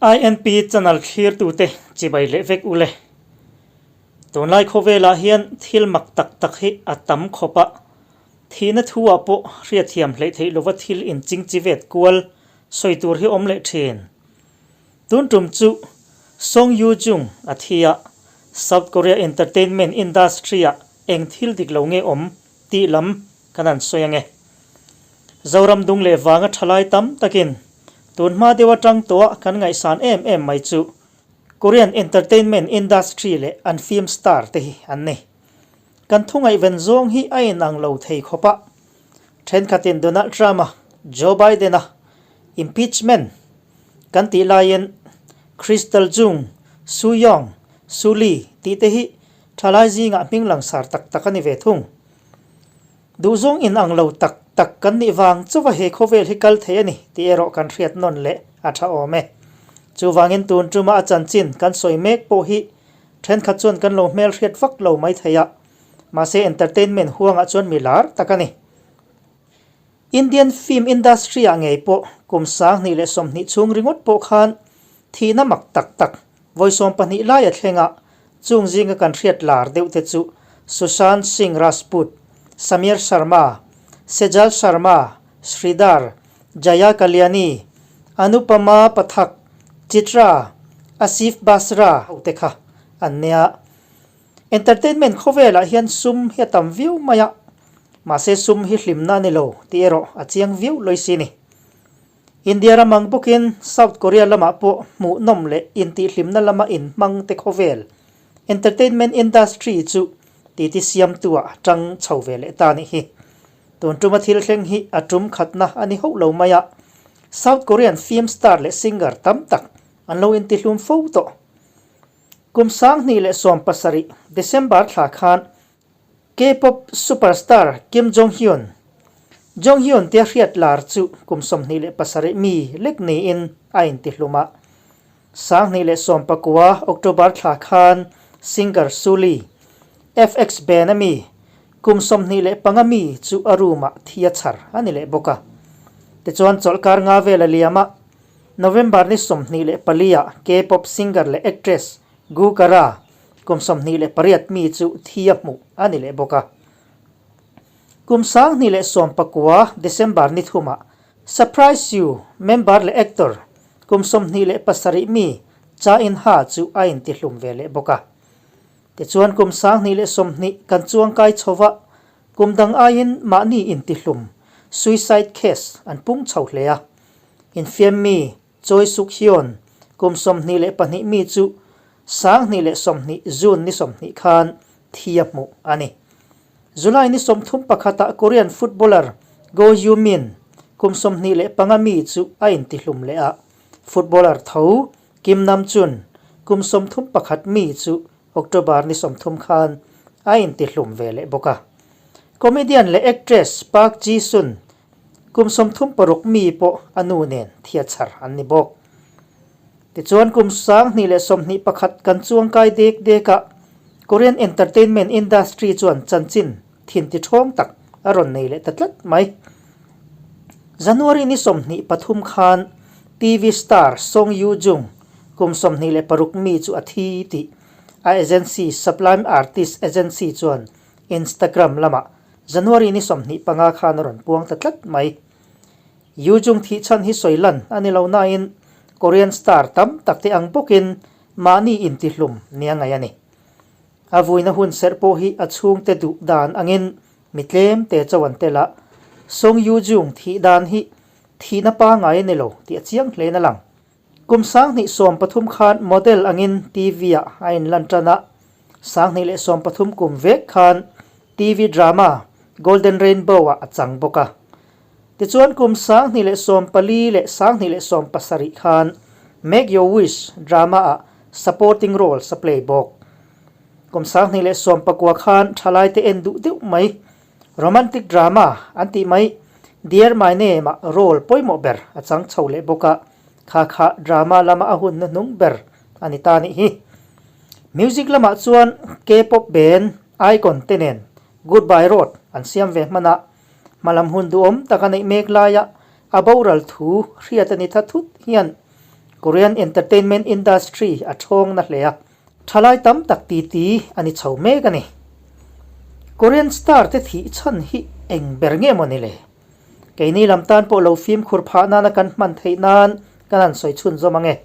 INP channel thlirtute chibai leh vek ule. Tunlai khawvelah hian thil mak tak tak hi a tam khawp a, thihna thu ah pawh hriatthiam hleih theih lova thil inchingchi vet kual sawi tur hi awm leh thin. Tun tum chu Song Yoo Jung a thi a, South Korea entertainment industry ah eng thil dik lo nge awm tih lam kan han sawi ange. Zoram dung leh vanga thalai tam takin tun hma deuh atang tawha kan ngaihsan em em mai chu Korean entertainment industry leh an film star te hi an ni. Kan thu ngaihven zawng hi a inang lo thei khawp a, thenkhatin Donald Trump-a, Joe Biden-a impeachment kan tih laiin Crystal Jung, Soo Young, Soo Lee tih te hi thalai zingah hming langsar tak tak a ni ve thung. Duhzawng inang lo tak tak kan nih vang chauha he khawvel hi kal thei a ni tih erawh kan hriat nawn leh a tha awm e. Chuvangin tun tuma a chanchin kan sawi mek pawh hi thenkhat chuan kan lo hmelhriat vak lo mai thei a, mahse entertainment huangah chuan mi lar tak a ni. Indian film industry-ah ngei pawh kum 2020 chhung ringawt pawh khan thihna mak tak tak vawi 12 lai a thleng a, chung zinga kan hriat lar deuh te chu Sushant Singh Rajput, Sameer Sharma, Sejal Sharma, Sridhar, Jaya Kalyani, Anupama Pathak, Chitra, Asif Basra ho te kha an nia. Entertainment khawvelah hian sum hi a tam viau mai a, mahse sum hi hlimna a ni lo tih erawh a chiang viau lawi si ni. India ram ang bawkin South Korea lamah pawh hmuhnawm leh intihhlimna lama inhmang te khawvel entertainment industry chu titi siamtu-ah tang chho ve leh ta nih hi. Tun tuma thil thleng hi a tum khatna a ni hauh lo mai a, South Korean film star leh singer tam tak an lo intihlum fo tawh. Kum 2017 December thla khan K-pop superstar Kim Jong Hyun, Jong Hyun tia hriat lar chu kum 27 mi lek niin a intihlum a. 2019 October thla khan singer Sulli, FX band a mi, kum 25 mi chu a room-ah thi a chhar a ni leh bawk a. Tichuan chawlhkar nga vel a liam a, November ni 24 ah K-pop singer leh actress Gu Kara, Kum 28 mi chu thi a hmuh a ni leh bawk a. Kum 2019 December ni thumah Surprise You member leh actor kum 27 mi Cha In Ha chu a intihlum ve leh bawk a. Tichuan kum 2020 kan chuangkai chho va, kum dang aiin mahni intihlum, suicide case, an pung chho hle a. Infiam mi Choi Suk Hyun, kum 22 mi chu 2020 June ni 20 khan thi a hmuh a ni. July ni 31 ah Korean footballer Go Yoo Min, kum 25 mi chu a intihlum leh a, footballer tho Kim Nam Chun, kum 31 mi chu October ni 30 khan a intihlum ve leh bawk a. Comedian leh actress Park Ji Sun, Kum 36 mi pawh a nu nen thiachhar an ni bawk. Tichuan kum 2021 kan chuangkai dek dek a, Korean entertainment industry chuan chanchin thin ti thawng tak a rawn nei leh ta tlat mai. January ni 23 khan TV star Song Yoo Jung kum 26 mi chu a thi tih a agency Sublime Artist Agency chuan Instagram lamah January ni 25 khan a rawn puang ta tlat mai. Yu Jung thih chhan hi sawi lan a ni lo nain Korean star tam tak te ang bawkin mahni intihlum nia ngaih a ni. A vuina hun serh pawh hi a chhungte duh dan angin mi tlem te cho an tel a, Song Yu Jung thih dan hi thihna pangai a ni lo tih a chiang hlein a lang. Kum 2013 khan model angin TV-ah a inlan tan a, 2013 kum vek khan TV drama Golden Rainbow-ah a chang bawk a. Tichuan kum 2014 leh 2017 khan Make Your Wish drama-ah supporting roles a play bawk. Kum 2019 khan thalaite en duh deuh mai Romantic drama an tih mai Dear My Name-ah role pawimawh ber a chang chho leh bawk a, kha kha drama lama a hunna hnung ber a ni ta nih hi. Music lamah chuan K-pop band iKON te nen Goodbye Road an siam ve hman a, hmalam hun duhawm tak a neih mek laia a boral thu hriat a ni tha thut hian. Korean entertainment industry a ṭhawng na hle a, ṭhalai tam tak titi a ni chho mek a ni. Korean star te thih chhan hi eng ber nge maw ni le? Keini lam tan pawh lo fimkhur phah nana kan hman theih nan kan han sawi chhunzawm ang e.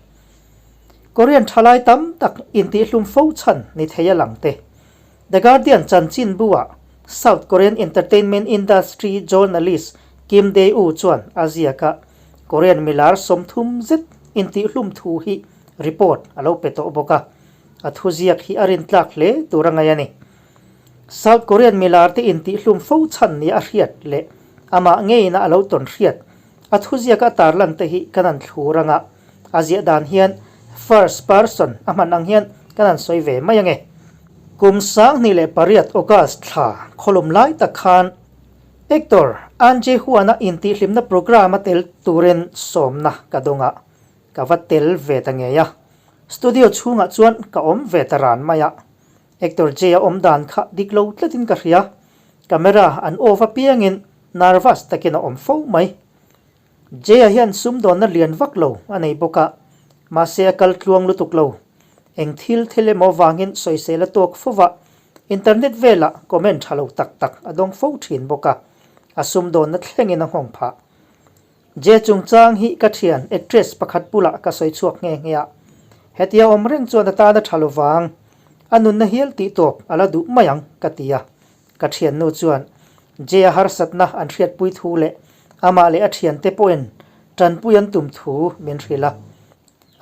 Korean ṭhalai tam tak intihlum fo chhan ni thei a lang te. The Guardian chanchinbu-ah South Korean entertainment industry journalist Kim Dae-woo chuan a ziak a, Korean milar 30 zet intihlum thu hi report a lo pe tawh bawk a, a thuziak hi a rintlak hle tur a ngaih a ni. South Korean milar te intihlum fo chhan nia a hriat leh amah ngeina a lo tawn hriat a thuziak a tarlan te hi kan han thlur anga a ziah dan hian first person a hman ang hian kan han sawi ve mai ange. Kum 2008 August thla khawlum lai tak khan actor Ahn Jae-hwan-a intihhlimna programme a tel turin sawmna ka dawng a, ka va tel ve ta ngei a. Studio chhungah chuan ka awm ve ta ran mai a. Actor Jay-a awm dan kha dik lo tlatin ka hria. Camera an off apiangin nervous takin a awm fo mai. Jay-a hian sumdawnna lian vak lo a nei bawk a, mahse a kal tluang lutuk lo. Eng thil thil emaw vangin sawisel a tawk fo va, internet velah comment tha lo tak tak a dawng fo thin bawk a, a sumdawnna thlengin a nghawng phah. Jay chungchang hi ka thian actress pakhat bulah ka sawi chhuak nghe nghe a, hetia awm reng chuan a tan a tha lo vang, a nunna hial tih tawp a la duh mai ang ka ti a. Ka thiannu chuan Jay-a harsatna an hriatpui thu leh amah leh a thiante pawhin tanpui an tum thu min hrilh a.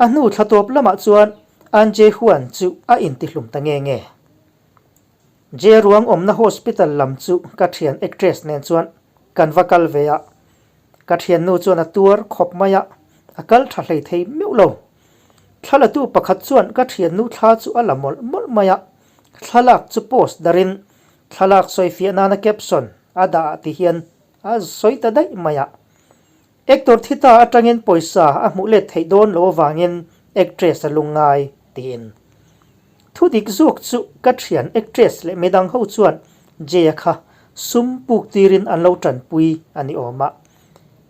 A hnu thla tawp lamah chuan An Jae Hwan chu a intihlum ta nge nge. Jay ruang awmna hospital lam chu ka thian actress nen chuan kan va kal ve a. Ka thiannu chuan a tuar khawp mai a, a kal tha hlei thei meuh lo. Thlalatu pakhat chuan ka thiannu thla chu a la mawlh mawlh mai a, thlalak chu post darin thlalak sawifiah nana caption a dah ah ti hian a sawi ta daih mai a. Actor thi ta atangin pawisa a hmuh let theih dawn lo avangin actress a lungngai tiin. Thu dik zawk chu ka thian actress leh midang ho chuan Jay-a kha sum puk tirin an lo tanpui a ni awm a.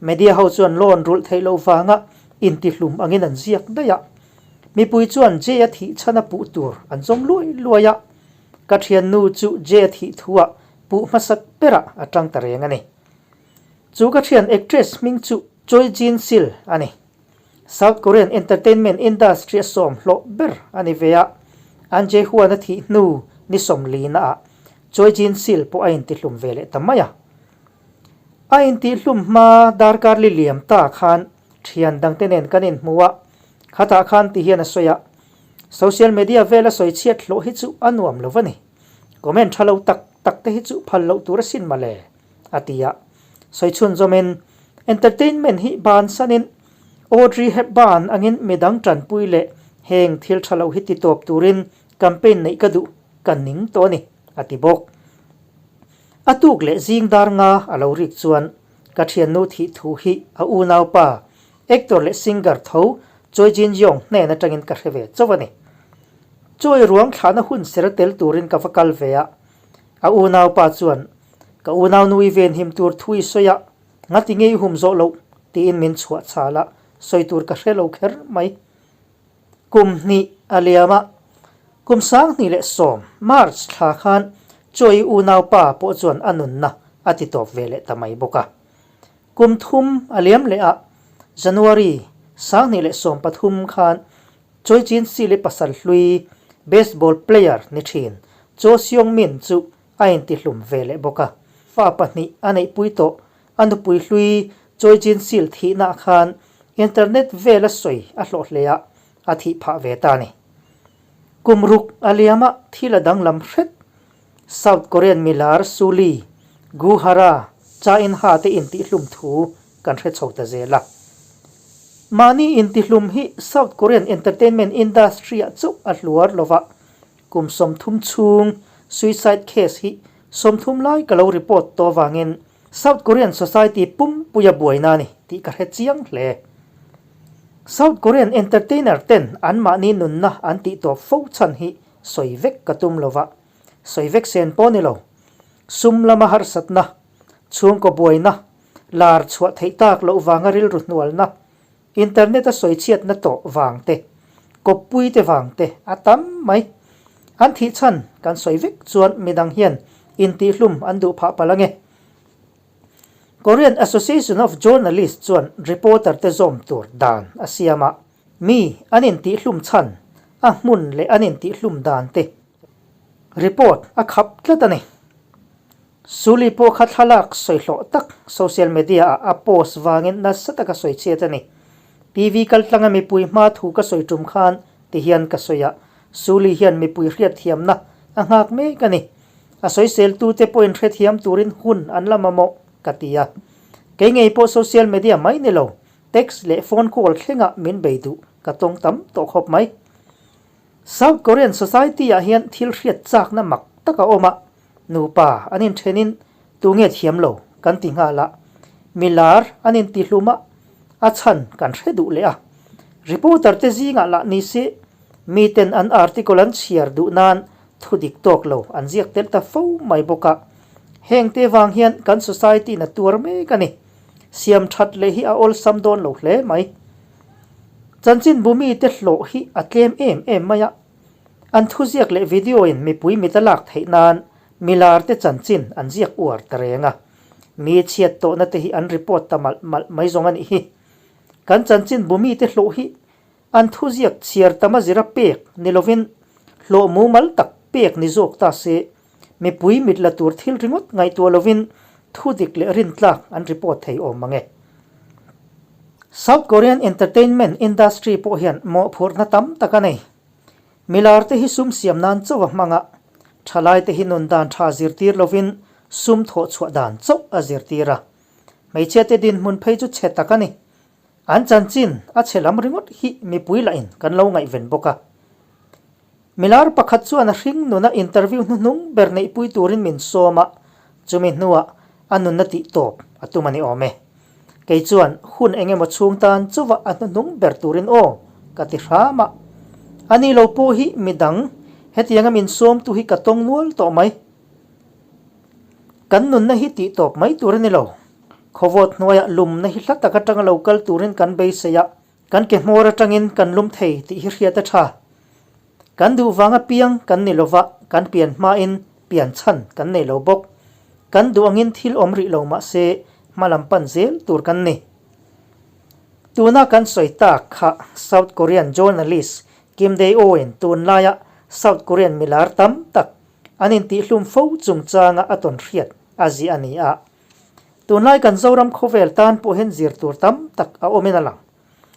Media ho chuan loan rulh theih loh vanga intihlum angin an ziak daih a. Mipui chuan Jay-a thih chhan a puh tur an zawm luai luai a. Ka thiannu chu Jay-a thih thuah puh hmasak berah a tang ta reng a ni. Chu ka thian actress hming chu Choi Jin Sil a ni. South Korean entertainment industry a sawm hlawh ber a ni ve a, Ahn Jae Hwan a thih hnu ni 40 ah Choi Jin Sil pawh a intihlum ve leh ta mai a. A intihlum hma darkar li liam ta khan thian dangte nen kan inhmu a, khatah khan ti hian a sawi a, Social media vela sawi chhiat hlawh hi chu a nuam lo va ni. Comment tha lo tak tak te hi chu phal loh tur asin mawle, a ti a. Sawi chhunzawmin, Entertainment hi bansanin Audrey Hepburn angin midang tanpui leh heng thil tha lo hi ti tawp turin campaign neih ka duh, ka ning tawh a ni, a ti bawk. A tuk leh zing dar nga a lo rik chuan ka thiannu thih thu hi a unaupa, actor leh singer tho Choi Jin Young hnen atangin ka hre ve chauh a ni. Choi ruang thlahna hun ser tel turin ka va kal ve a, a unaupa chuan ka unau nui venhim tur thu i sawi a, Ngati nge i hum zawh loh? tiin min chhuah chhal a, sawi tur ka hre lo kher mai. Kum hnih a liam a, kum 2010 March thla khan Choi unaupa pawh chuan a nunna a ti tawp ve leh ta mai bawk a. Kum thum a liam leh a, January 2013 khan Choi Jin Sil-i pasal hlui baseball player ni thin Cho Seong Min chu a intihlum ve leh bawk a. Fa pahnih a neihpui tawh, a nupui hlui Choi Jin Sil thihnaah khan internet vela sawi a hlawh hle a, a thih phah ve ta a ni. Kum ruk a liam a, thil a danglam hret. South Korean milar Suli, Gu Hara, Cha In Ha te intihlum thu kan hre chho ta zel a. Mahni intihlum hi South Korean entertainment industry-ah chauh a hluar lova, Kum 30 chhung suicide case hi 30 lai ka lo report tawh avangin South Korean society pumpuia buaina a ni tih ka hre chiang hle. South Korean entertainer ten anmahni nunna an tih tawp fo chhan hi sawi vek ka tum lova, sawi vek sen pawh ni lo. Sum lama harsatna, chhungkaw buaina, lar chhuah theih tak loh vanga rilru hnualna. Internet-a sawichhiatna tawh vang te, kawppui te vang te a tam mai. An thih chhan kan sawi vek chuan midang hian intihlum an duh phah palh ange. Korean Association of Journalists chuan reporter te zawm tur dan a siam a, mi an intihlum chhan, a hmun leh an intihlum dan te report a khap tlat a ni. Suli pawh kha thlalak sawi hlawh tak social media ah a post vangin nasa taka sawi chhiat a ni. TV kaltlanga mipui hma thu ka sawi tum khan ti hian ka sawi a, Suli hian mipui hriatthiamna a nghak mek a ni. A sawiseltute pawhin hrethiam turin hun an la mamawh ka ti a. Kei ngei pawh social media mai ni lo, text leh phone call thlengah min bei duh ka tawng tam tawh khawp mai. South Korean society ah hian thil hriat chakna mak tak a awm a, nupa an inthenin tunge thiam lo kan ti nghal a, milar an intihlum a, a chhan kan hre duh leh a. Reporter te zingah lah ni se, miten an article an chhiar duh nan thu dik tawk lo an ziak tel ta fo mai bawk a. Heng te vang hian kan society in a tuar mek a ni. Siam that leh hi a awlsam dawn lo hle mai. Chanchinbu mite hlawh hi a tlem em em mai a. An thuziak leh video in mipui mit a lak theih nan milar te chanchin an ziak uar ta reng a. Mi chhiat tawhna te hi an report ta malh malh mai zawng a nih hi. Kan chanchinbu mite hlawh hi An thuziak chhiar tam a zira pek ni lovin hlawh mumal tak pek ni zawk ta se, mipui mit la tur thil ringawt ngaihtuah lovin thu dik leh rintlak an report thei awm mang e. South Korean entertainment industry pawh hian mawhphurhna tam tak a nei. Milar te hi sum siam nan chauh a hmang a, thalai te hi nun dan tha zirtir lovin sum thawh chhuah dan chauh a zirtir a. Hmeichhia te dinhmun phei chu chhe tak a ni. An chanchin a chhe lam ringawt hi mipui lahin kan lo ngaihven bawk a. Milar pakhat chuan a hring nuna interview hnuhnung ber neihpui turin min sawm a, chumi hnuah a nunna tih tawp a tum a ni awm e. Kei chuan hun eng emaw chhung tan chauva a hnuhnung ber turin aw ka ti hram a. A ni lo pawh hi midang hetianga min sawmtu hi ka tawng nual tawh mai. Kan nunna hi tih tawp mai tur a ni lo. Khawvawt hnuaiah lumna hi hla tak atanga lo kal turin kan beisei a, kan ke hmawr atangin kan lum thei tih hi hriat a tha. Kan duh vang apiang kan ni lova, kan pian hmain pian chhan kan nei lo bawk. Kan duh angin thil awm rih lo mah se hma lam pan zel tur kan ni. Tuna kan sawi tak kha South Korean journalist Kim Dae-oh-in tunlaia South Korean milar tam tak an intihlum fo chungchanga a tawn hriat a ziah a ni a. Tunlai kan Zoram khawvel tan pawh hian zir tur tam tak a awmin a lang.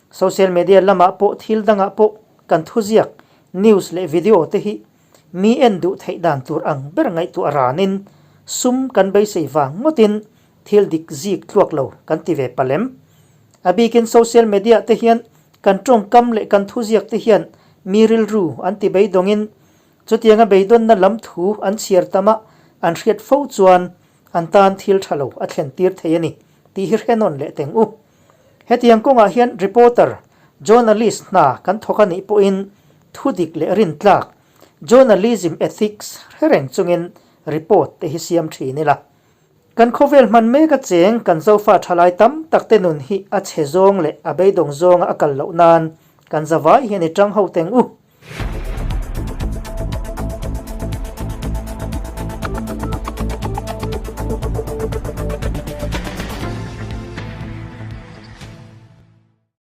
Social media lamah pawh thil dangah pawh kan thuziak, news leh video te hi mi en duh theih dan tur ang ber ngaihtuah ranin sum kan beisei vang ngawtin thil dik zik tluak lo kan ti ve palem. A bikin social media te hian kan tawngkam leh kan thuziak te hian mi rilru an ti beidawngin Chutianga beidawnna lam thu an chhiar tam a, an hriat fo chuan an tan thil tha lo a thlen tir thei a ni tih hi hre nawn leh teng u. Hetiang kawngah hian reporter, journalist hna kan thawk a nih pawhin thu dik leh rintlak, journalism ethics hre reng chungin report te hi siam thin ila. Kan khawvel hman mek a cheng kan Zofa thalai tam tak te nun hi a chhe zawng leh a beidawng zawnga a kal loh nan kan zavai hian i tang ho teng u.